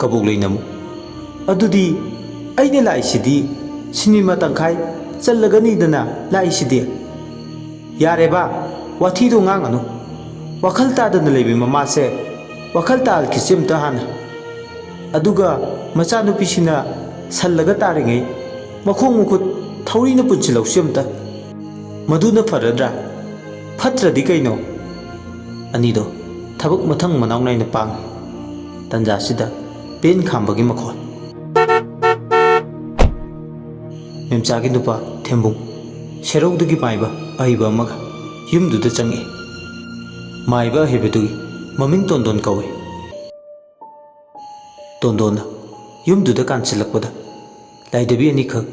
ꯀꯕꯣꯛꯂꯩꯅ ꯑꯃꯨꯛ, "ꯑꯗꯨꯗꯤ ꯑꯩꯅ ꯂꯥꯛꯏꯁꯤꯗꯤ ꯁꯤꯅꯦꯃꯥ ꯇꯪꯈꯥꯏ ꯆꯜꯂꯒꯅꯤꯗꯅ ꯂꯥꯛꯏꯁꯤꯗꯤ?" "ꯌꯥꯔꯦꯕ, ꯋꯥꯊꯤꯗꯣ ꯉꯥꯡꯉꯅꯨ꯫ ꯋꯥꯈꯜ ꯇꯥꯗꯅ ꯂꯩꯕꯤ ꯃꯃꯥꯁꯦ ꯋꯥꯈꯜ ꯇꯥꯍꯜꯈꯤꯁꯤ ꯑꯝꯇ ꯍꯥꯟꯅ꯫ ꯑꯗꯨꯒ ꯃꯆꯥꯅꯨꯄꯤꯁꯤꯅ ꯁꯜꯂꯒ ꯇꯥꯔꯤꯉꯩ ꯃꯈꯣꯡ ꯃꯈꯨꯠ ꯊꯧꯔꯤꯅ ꯄꯨꯟꯁꯤꯜꯍꯧꯁꯤ ꯑꯝꯇ꯫ ꯃꯗꯨꯅ ꯐꯔꯗ꯭ꯔꯥ? ꯐꯠꯇ꯭ꯔꯗꯤ ꯀꯩꯅꯣ?" ꯑꯅꯤꯗꯣ ꯊꯕꯛ ꯃꯊꯪ ꯃꯅꯥꯎ ꯅꯥꯏꯅ ꯄꯥꯡꯉꯤ꯫ ꯇꯟꯖꯥꯁꯤꯗ ꯄꯦꯟ ꯈꯥꯝꯕꯒꯤ ꯃꯈꯣꯜ꯫ ꯃꯦꯝꯆꯥꯒꯤ ꯅꯨꯄꯥ ꯊꯦꯝꯕꯨꯡ ꯁꯦꯔꯧꯗꯒꯤ ꯃꯥꯏꯕ ꯑꯍꯩꯕ ꯑꯃꯒ ꯌꯨꯝꯗꯨꯗ ꯆꯪꯉꯛꯏ꯫ ꯃꯥꯏꯕ ꯑꯍꯩꯕꯗꯨꯒꯤ ꯃꯃꯤꯡ ꯇꯣꯟꯗꯣꯟ ꯀꯧꯏ꯫ ꯇꯣꯟꯗꯣꯟꯅ ꯌꯨꯝꯗꯨꯗ ꯀꯥꯟꯁꯤꯜꯂꯛꯄꯗ ꯂꯥꯏꯙꯕꯤ ꯑꯅꯤꯈꯛ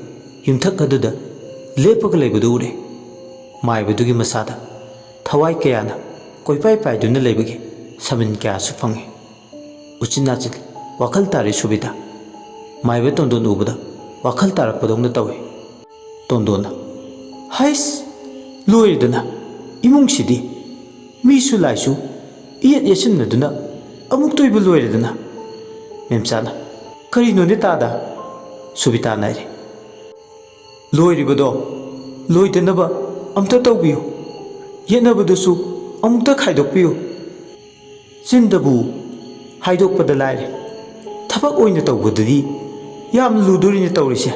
ꯌꯨꯝꯊꯛ ꯑꯗꯨꯗ ꯂꯦꯞꯄꯒ ꯂꯩꯕꯗꯨ ꯎꯔꯦ꯫ ꯃꯥꯏꯕꯗꯨꯒꯤ ꯃꯁꯥꯗ ꯊꯋꯥꯏ ꯀꯌꯥꯅ ꯀꯣꯏꯄꯥꯏ ꯄꯥꯏꯗꯨꯅ ꯂꯩꯕꯒꯤ ꯁꯃꯤꯟ ꯀꯌꯥꯁꯨ ꯐꯪꯉꯤ꯫ ꯎꯆꯤꯟ ꯅꯥꯆꯤꯟ ꯋꯥꯈꯜ ꯇꯥꯔꯦ ꯁꯨꯕꯤꯗ꯫ ꯃꯥꯏꯕ ꯇꯣꯟꯗꯣꯟ ꯎꯕꯗ ꯋꯥꯈꯜ ꯇꯥꯔꯛꯄꯗꯧꯅ ꯇꯧꯏ꯫ ꯇꯣꯟꯗꯣꯟꯅ, "ꯍꯩꯁ! ꯂꯣꯏꯔꯦꯗꯅ ꯏꯃꯨꯡꯁꯤꯗꯤ꯫ ꯃꯤꯁꯨ ꯂꯥꯏꯁꯨ ꯏꯌꯦꯠ ꯌꯦꯠꯁꯤꯟꯅꯗꯨꯅ ꯑꯃꯨꯛꯇꯣꯏꯕ ꯂꯣꯏꯔꯦꯗꯅ꯫" ꯃꯦꯝꯆꯥꯅ, "ꯀꯔꯤꯅꯣꯅꯦ ꯇꯥꯗ?" ꯁꯨꯕꯤꯇꯥꯅ ꯍꯥꯏꯔꯤ꯫ "ꯂꯣꯏꯔꯤꯕꯗꯣ ꯂꯣꯏꯗꯅꯕ ꯑꯝꯇ ꯇꯧꯕꯤꯌꯨ꯫ ꯌꯦꯠꯅꯕꯗꯨꯁꯨ ꯑꯃꯨꯛꯇ ꯈꯥꯏꯗꯣꯛꯄꯤꯌꯨ꯫ ꯆꯤꯟꯗꯕꯨ ꯍꯥꯏꯗꯣꯛꯄꯗ ꯂꯥꯏꯔꯦ, ꯊꯕꯛ ꯑꯣꯏꯅ ꯇꯧꯕꯗꯗꯤ ꯌꯥꯝ ꯂꯨꯗꯣꯔꯤꯅꯦ ꯇꯧꯔꯤꯁꯦ꯫"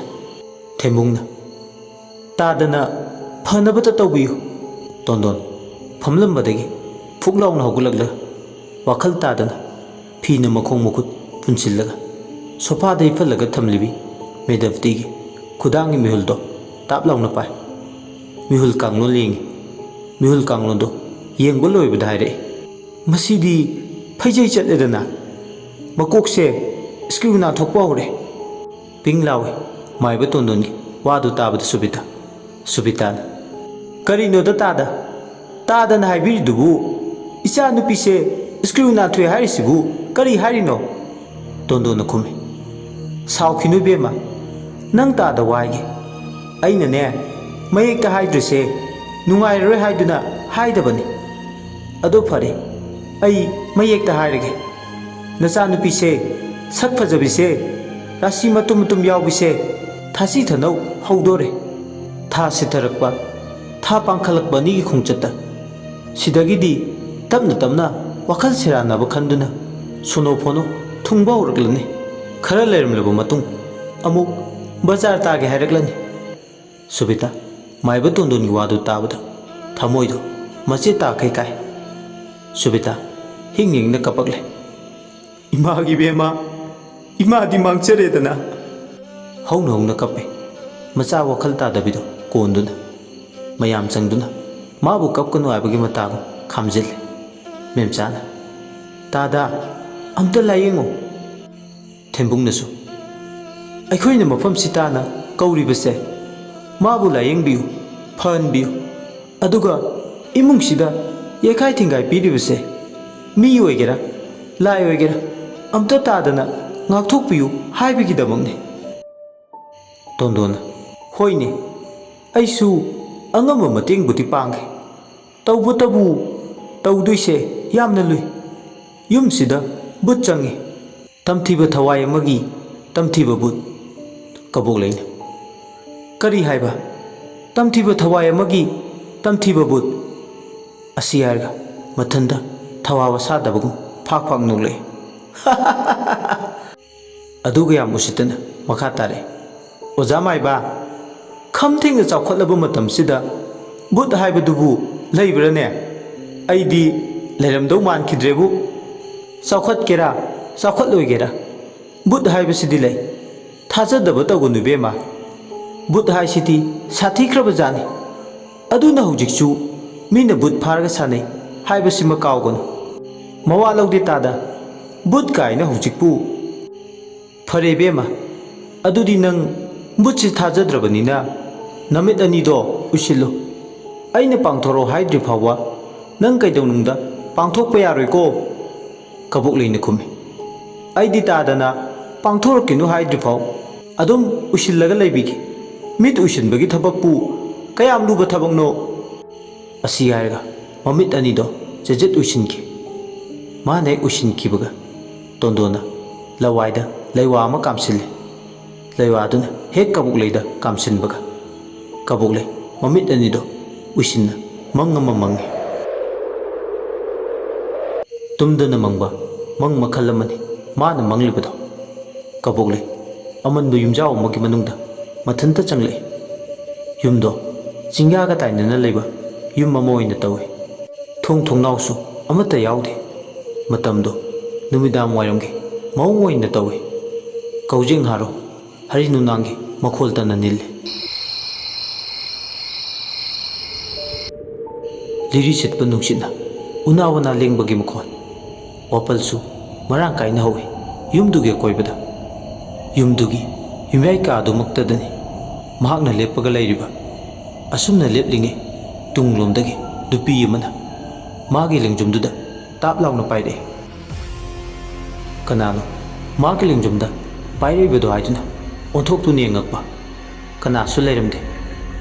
ꯊꯦꯝꯕꯨꯡꯅ, "ꯇꯥꯗꯅ ꯐꯅꯕꯇ ꯇꯧꯕꯤꯌꯨ꯫" ꯇꯣꯟꯗꯣꯟ ꯐꯝꯂꯝꯕꯗꯒꯤ ꯐꯨꯛ ꯂꯥꯎꯅ ꯍꯧꯒꯠꯂꯛꯂꯒ ꯋꯥꯈꯜ ꯇꯥꯗꯅ ꯐꯤꯅ ꯃꯈꯣꯡ ꯃꯈꯨꯠ ꯄꯨꯟꯁꯤꯜꯂꯒ ꯁꯣꯐꯥꯗ ꯍꯤꯞꯍꯜꯂꯒ ꯊꯝꯂꯤꯕꯤ ꯃꯦꯙꯕꯇꯤꯒꯤ ꯈꯨꯗꯥꯡꯒꯤ ꯃꯤꯍꯨꯜꯗꯣ ꯇꯥꯞ ꯂꯥꯎꯅ ꯄꯥꯏ꯫ ꯃꯤꯍꯨꯜ ꯀꯥꯡꯂꯣꯟ ꯌꯦꯡꯉꯤ꯫ ꯃꯤꯍꯨꯜ ꯀꯥꯡꯂꯣꯟꯗꯣ ꯌꯦꯡꯕ ꯂꯣꯏꯕꯗ ꯍꯥꯏꯔꯛꯏ, "ꯃꯁꯤꯗꯤ ꯐꯩꯖꯩ ꯆꯠꯂꯦꯗꯅ꯫ ꯃꯀꯣꯛꯁꯦ ꯁ꯭ꯀ꯭ꯔꯨ ꯅꯥꯟꯊꯣꯛꯄ ꯍꯧꯔꯦ꯫" ꯄꯤꯡ ꯂꯥꯎꯏ ꯃꯥꯏꯕ ꯇꯣꯟꯗꯣꯟꯒꯤ ꯋꯥꯗꯨ ꯇꯥꯕꯗ ꯁꯨꯕꯤꯇꯥ꯫ ꯁꯨꯕꯤꯇꯥꯅ, "ꯀꯔꯤꯅꯣꯗ ꯇꯥꯗ? ꯇꯥꯗꯅ ꯍꯥꯏꯕꯤꯔꯤꯗꯨꯕꯨ? ꯏꯆꯥ ꯅꯨꯄꯤꯁꯦ ꯁ꯭ꯀ꯭ꯔꯨ ꯅꯥꯟꯊꯣꯛꯑꯦ ꯍꯥꯏꯔꯤꯁꯤꯕꯨ ꯀꯔꯤ ꯍꯥꯏꯔꯤꯅꯣ?" ꯇꯣꯟꯗꯣꯟꯅ ꯈꯨꯝꯃꯤ, "ꯁꯥꯎꯈꯤꯅꯨ ꯏꯕꯦꯝꯃ, ꯅꯪ ꯇꯥꯗ ꯋꯥ ꯍꯥꯏꯒꯦ꯫ ꯑꯩꯅꯅꯦ ꯃꯌꯦꯛꯇ ꯍꯥꯏꯗ꯭ꯔꯤꯁꯦ ꯅꯨꯡꯉꯥꯏꯔꯔꯣꯏ ꯍꯥꯏꯗꯨꯅ ꯍꯥꯏꯗꯕꯅꯤ꯫ ꯑꯗꯣ ꯐꯔꯦ, ꯑꯩ ꯃꯌꯦꯛꯇ ꯍꯥꯏꯔꯒꯦ꯫ ꯅꯆꯥꯅꯨꯄꯤꯁꯦ ꯁꯛ ꯐꯖꯕꯤꯁꯦ, ꯔꯥꯁꯤ ꯃꯇꯨꯝ ꯃꯇꯨꯝ ꯌꯥꯎꯕꯤꯁꯦ, ꯊꯥꯁꯤ ꯊꯅꯧ ꯍꯧꯗꯣꯔꯦ꯫ ꯊꯥ ꯁꯤꯊꯔꯛꯄ, ꯊꯥ ꯄꯥꯡꯈꯠꯂꯛꯄ ꯑꯅꯤꯒꯤ ꯈꯣꯡꯆꯠꯇ꯫ ꯁꯤꯗꯒꯤꯗꯤ ꯇꯞꯅ ꯇꯞꯅ ꯋꯥꯈꯜ ꯁꯦꯔꯥꯟꯅꯕ ꯈꯟꯗꯨꯅ ꯁꯣꯅꯣ ꯐꯣꯅꯣ ꯊꯨꯡꯕ ꯍꯧꯔꯛꯂꯅꯤ꯫ ꯈꯔ ꯂꯩꯔꯝꯂꯕ ꯃꯇꯨꯡ ꯑꯃꯨꯛ ꯕꯖꯥꯔ ꯇꯥꯒꯦ ꯍꯥꯏꯔꯛꯂꯅꯤ꯫ ꯁꯨꯕꯤꯇꯥ, ꯃꯥꯏꯕ ꯇꯣꯟꯗꯣꯟꯒꯤ ꯋꯥꯗꯨ ꯇꯥꯕꯗ ꯊꯃꯣꯏꯗꯨ ꯃꯆꯦꯠ ꯇꯥꯈꯩ ꯀꯥꯏ꯫ ꯁꯨꯕꯤꯇꯥ ꯍꯤꯡ ꯍꯤꯡꯅ ꯀꯞꯄꯛꯂꯦ꯫ "ꯏꯃꯥꯒꯤ ꯏꯕꯦꯝꯃ, ꯏꯃꯥꯗꯤ ꯃꯥꯡꯖꯔꯦꯗꯅ!" ꯍꯧꯅ ꯍꯧꯅ ꯀꯞꯄꯦ꯫ ꯃꯆꯥ ꯋꯥꯈꯜ ꯇꯥꯗꯕꯤꯗꯣ ꯀꯣꯟꯗꯨꯅ, ꯃꯌꯥꯝ ꯆꯪꯗꯨꯅ ꯃꯥꯕꯨ ꯀꯞꯀꯅꯨ ꯍꯥꯏꯕꯒꯤ ꯃꯇꯥꯒꯨꯝ ꯈꯥꯝꯖꯤꯜꯂꯦ꯫ ꯃꯦꯝꯆꯥꯅ, "ꯇꯥꯗ, ꯑꯝꯇ ꯂꯥꯏꯌꯦꯡꯉꯨ!" ꯊꯦꯝꯕꯨꯡꯅꯁꯨ, "ꯑꯩꯈꯣꯏꯅ ꯃꯐꯝꯁꯤ ꯇꯥꯅ ꯀꯧꯔꯤꯕꯁꯦ, ꯃꯥꯕꯨ ꯂꯥꯏꯌꯦꯡꯕꯤꯌꯨ, ꯐꯍꯟꯕꯤꯌꯨ, ꯑꯗꯨꯒ ꯏꯃꯨꯡꯁꯤꯗ ꯌꯩꯈꯥꯏ ꯊꯤꯡꯒꯥꯏ ꯄꯤꯔꯤꯕꯁꯦ, ꯃꯤ ꯑꯣꯏꯒꯦꯔꯥ, ꯂꯥꯏ ꯑꯣꯏꯒꯦꯔꯥ, ꯑꯝꯇ ꯇꯥꯗꯅ ꯉꯥꯛꯊꯣꯛꯄꯤꯌꯨ ꯍꯥꯏꯕꯒꯤꯗꯃꯛꯅꯤ꯫" ꯇꯣꯟꯗꯣꯟꯅ, "ꯍꯣꯏꯅꯦ, ꯑꯩꯁꯨ ꯑꯉꯝꯕ ꯃꯇꯦꯡꯕꯨꯗꯤ ꯄꯥꯡꯒꯦ꯫ ꯇꯧꯕꯇꯕꯨ ꯇꯧꯗꯣꯏꯁꯦ ꯌꯥꯝꯅ ꯂꯨꯏ꯫ ꯌꯨꯝꯁꯤꯗ ꯕꯨꯠ ꯆꯪꯉꯤ꯫ ꯇꯝꯊꯤꯕ ꯊꯋꯥꯏ ꯑꯃꯒꯤ ꯇꯝꯊꯤꯕ ꯕꯨꯠ꯫" ꯀꯕꯣꯛꯂꯩꯅ, "ꯀꯔꯤ ꯍꯥꯏꯕ? ꯇꯝꯊꯤꯕ ꯊꯋꯥꯏ ꯑꯃꯒꯤ ꯇꯝꯊꯤꯕ ꯕꯨꯠ?" ꯑꯁꯤ ꯍꯥꯏꯔꯒ ꯃꯊꯟꯇ ꯊꯋꯥ ꯁꯥꯗꯕꯒꯨꯝ ꯐꯥꯛ ꯐꯥꯛ ꯅꯣꯛꯂꯛꯏ꯫ ꯑꯗꯨꯒ ꯌꯥꯝ ꯎꯁꯤꯠꯇꯅ ꯃꯈꯥ ꯇꯥꯔꯛꯏ, "ꯑꯣꯖꯥ ꯃꯥꯏꯕ, ꯈꯝ ꯊꯦꯡꯅ ꯆꯥꯎꯈꯠꯂꯕ ꯃꯇꯝꯁꯤꯗ ꯕꯨꯠ ꯍꯥꯏꯕꯗꯨꯕꯨ ꯂꯩꯕ꯭ꯔꯥꯅꯦ? ꯑꯩꯗꯤ ꯂꯩꯔꯝꯗꯧ ꯃꯥꯟꯈꯤꯗ꯭ꯔꯦꯕꯨ꯫ ꯆꯥꯎꯈꯠꯀꯦꯔꯥ, ꯆꯥꯎꯈꯠꯂꯣꯏꯒꯦꯔꯥ, ꯕꯨꯠ ꯍꯥꯏꯕꯁꯤꯗꯤ ꯂꯩ꯫ ꯊꯥꯖꯗꯕ ꯇꯧꯒꯅꯨ ꯏꯕꯦꯝꯃ꯫ ꯕꯨꯠ ꯍꯥꯏꯁꯤꯗꯤ ꯁꯥꯊꯤꯈ꯭ꯔꯕ ꯖꯥꯠꯅꯤ꯫ ꯑꯗꯨꯅ ꯍꯧꯖꯤꯛꯁꯨ ꯃꯤꯅ ꯕꯨꯠ ꯐꯥꯔꯒ ꯁꯥꯟꯅꯩ ꯍꯥꯏꯕꯁꯤꯃ ꯀꯥꯎꯒꯅꯨ꯫ ꯃꯋꯥ ꯂꯧꯗꯦ ꯇꯥꯗ, ꯕꯨꯠ ꯀꯥꯏꯅ ꯍꯧꯖꯤꯛꯄꯨ꯫ ꯐꯔꯦ ꯏꯕꯦꯝꯃ, ꯑꯗꯨꯗꯤ ꯅꯪ ꯕꯨꯠꯁꯤ ꯊꯥꯖꯗ꯭ꯔꯕꯅꯤꯅ ꯅꯃꯤꯠ ꯑꯅꯤꯗꯣ ꯎꯏꯁꯤꯜꯂꯨ꯫ ꯑꯩꯅ ꯄꯥꯡꯊꯣꯔꯛꯑꯣ ꯍꯥꯏꯗ꯭ꯔꯤ ꯐꯥꯎꯕ ꯅꯪ ꯀꯩꯗꯧꯅꯨꯡꯗ ꯄꯥꯡꯊꯣꯛꯄ ꯌꯥꯔꯣꯏꯀꯣ꯫" ꯀꯕꯣꯛꯂꯩꯅ ꯈꯨꯝꯃꯤ, "ꯑꯩꯗꯤ ꯇꯥꯗꯅ ꯄꯥꯡꯊꯣꯔꯛꯀꯅꯨ ꯍꯥꯏꯗ꯭ꯔꯤꯐꯥꯎ ꯑꯗꯨꯝ ꯎꯏꯁꯤꯜꯂꯒ ꯂꯩꯕꯤꯒꯦ꯫ ꯃꯤꯠ ꯎꯏꯁꯤꯟꯕꯒꯤ ꯊꯕꯛꯄꯨ ꯀꯌꯥꯝ ꯂꯨꯕ ꯊꯕꯛꯅꯣ?" ꯑꯁꯤ ꯍꯥꯏꯔꯒ ꯃꯃꯤꯠ ꯑꯅꯤꯗꯣ ꯆꯦꯖꯦꯠ ꯎꯏꯁꯤꯟꯈꯤ꯫ ꯃꯥꯅ ꯍꯦꯛ ꯎꯏꯁꯤꯟꯈꯤꯕꯒ ꯇꯣꯟꯗꯣꯟꯅ, ꯂꯋꯥꯏꯗ ꯂꯩꯋꯥ ꯑꯃ ꯀꯥꯝꯁꯤꯜꯂꯤ꯫ ꯂꯩꯋꯥꯗꯨꯅ ꯍꯦꯛ ꯀꯕꯣꯛꯂꯩꯗ ꯀꯥꯝꯁꯤꯟꯕꯒ, ꯀꯕꯣꯛꯂꯩ ꯃꯃꯤꯠ ꯑꯅꯤꯗꯣ ꯎꯏꯁꯤꯟꯅ ꯃꯪ ꯑꯃ ꯃꯪꯉꯤ꯫ ꯇꯨꯝꯗꯅ ꯃꯪꯕ ꯃꯪ ꯃꯈꯜ ꯑꯃꯅꯤ ꯃꯥꯅ ꯃꯪꯂꯤꯕꯗꯣ꯫ ꯀꯕꯣꯛꯂꯩ ꯑꯃꯟꯕ ꯌꯨꯝꯖꯥꯎ ꯑꯃꯒꯤ ꯃꯅꯨꯡꯗ ꯃꯊꯟꯇ ꯆꯪꯂꯛꯏ꯫ ꯌꯨꯝꯗꯣ ꯆꯤꯡꯌꯥꯒ ꯇꯥꯏꯅꯅ ꯂꯩꯕ ꯌꯨꯝ ꯑꯃ ꯑꯣꯏꯅ ꯇꯧꯏ꯫ ꯊꯣꯡ ꯊꯣꯡꯅꯥꯎꯁꯨ ꯑꯃꯠꯇ ꯌꯥꯎꯗꯦ꯫ ꯃꯇꯝꯗꯣ ꯅꯨꯃꯤꯗꯥꯡ ꯋꯥꯏꯔꯝꯒꯤ ꯃꯑꯣꯡ ꯑꯣꯏꯅ ꯇꯧꯏ꯫ ꯀꯧꯖꯦꯡ ꯍꯥꯔꯣ ꯍꯔꯤ ꯅꯨꯡꯅꯥꯡꯒꯤ ꯃꯈꯣꯜꯇꯅ ꯅꯤꯜꯂꯤ꯫ ꯂꯤꯔꯤ ꯁꯤꯠꯄ ꯅꯨꯡꯁꯤꯠꯅ ꯎꯅꯥ ꯋꯥꯅꯥ ꯂꯦꯡꯕꯒꯤ ꯃꯈꯣꯜ꯫ ꯋꯥꯄꯜꯁꯨ ꯃꯔꯥꯡ ꯀꯥꯏꯅ ꯍꯧꯏ ꯌꯨꯝꯗꯨꯒꯤ ꯑꯀꯣꯏꯕꯗ꯫ ꯌꯨꯝꯗꯨꯒꯤ ꯌꯨꯝꯌꯥꯏ ꯀꯥ ꯑꯗꯨꯃꯛꯇꯗꯅꯤ ꯃꯍꯥꯛꯅ ꯂꯦꯞꯄꯒ ꯂꯩꯔꯤꯕ꯫ ꯑꯁꯨꯝꯅ ꯂꯦꯞꯂꯤꯉꯩ ꯇꯨꯡꯂꯣꯝꯗꯒꯤ ꯅꯨꯄꯤ ꯑꯃꯅ ꯃꯥꯒꯤ ꯂꯦꯡꯖꯨꯝꯗꯨꯗ ꯇꯥꯞ ꯂꯥꯎꯅ ꯄꯥꯏꯔꯛꯏ꯫ ꯀꯅꯥꯅꯣ ꯃꯥꯒꯤ ꯂꯦꯡꯖꯨꯝꯗ ꯄꯥꯏꯔꯛꯏꯕꯗꯣ ꯍꯥꯏꯗꯨꯅ ꯑꯣꯟꯊꯣꯛꯇꯨꯅ ꯌꯦꯡꯉꯛꯄ꯫ ꯀꯅꯥꯁꯨ ꯂꯩꯔꯝꯗꯦ꯫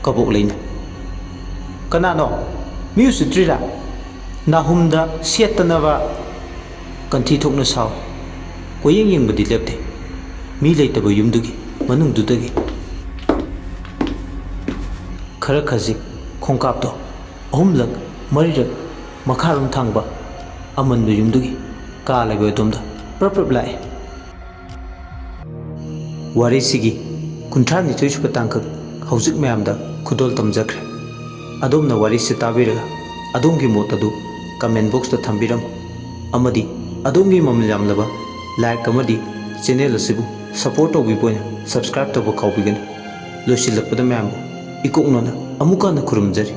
ꯀꯕꯣꯛꯂꯩꯅ, "ꯀꯅꯥꯅꯣ? ꯃꯤ ꯎꯁꯤꯠꯇ꯭ꯔꯤꯔꯥ?" ꯅꯥꯍꯨꯝꯗ ꯁꯦꯠꯇꯅꯕ ꯀꯟꯊꯤ ꯊꯣꯛꯅ ꯁꯥꯎꯏ꯫ ꯀꯣꯏꯌꯦꯡ ꯌꯦꯡꯕꯗꯤ ꯂꯦꯞꯇꯦ꯫ ꯃꯤ ꯂꯩꯇꯕ ꯌꯨꯝꯗꯨꯒꯤ ꯃꯅꯨꯡꯗꯨꯗꯒꯤ ꯈꯔ ꯈꯖꯤꯛ ꯈꯣꯡꯀꯥꯞꯇꯣ ꯑꯍꯨꯝꯂꯛ ꯃꯔꯤꯔꯛ ꯃꯈꯥꯔꯣꯝ ꯊꯥꯡꯕ ꯑꯃꯟꯕ ꯌꯨꯝꯗꯨꯒꯤ ꯀꯥ ꯂꯩꯕ ꯑꯗꯣꯝꯗ ꯄ꯭ꯔꯞ ꯄ꯭ꯔꯞ ꯂꯥꯛꯏ꯫ ꯋꯥꯔꯤꯁꯤꯒꯤ ꯀꯨꯟꯊ꯭ꯔꯥ ꯅꯤꯊꯣꯏ ꯁꯨꯕ ꯇꯥꯡꯀꯛ ꯍꯧꯖꯤꯛ ꯃꯌꯥꯝꯗ ꯈꯨꯗꯣꯜ ꯇꯝꯖꯈ꯭ꯔꯦ꯫ ꯑꯗꯣꯝꯅ ꯋꯥꯔꯤꯁꯤ ꯇꯥꯕꯤꯔꯒ ꯑꯗꯣꯝꯒꯤ ꯃꯣꯠ ꯑꯗꯨ comment box ꯇ ꯊꯝꯕꯤꯔꯝꯃꯨ, ꯑꯃꯗꯤ ꯑꯗꯣꯝꯒꯤ ꯃꯃꯜ ꯌꯥꯝꯂꯕ like ꯑꯃꯗꯤ channel ꯑꯁꯤꯕꯨ support ꯇꯧꯕꯤꯕ ꯑꯣꯏꯅ subscribe ꯇꯧꯕ ꯀꯥꯎꯕꯤꯒꯅꯨ꯫ ꯂꯣꯏꯁꯤꯜꯂꯛꯄꯗ ꯃꯌꯥꯝꯕꯨ ꯏꯀꯣꯛꯅꯅ ꯑꯃꯨꯛꯀ ꯍꯟꯅ ꯈꯨꯔꯨꯝꯖꯔꯤ꯫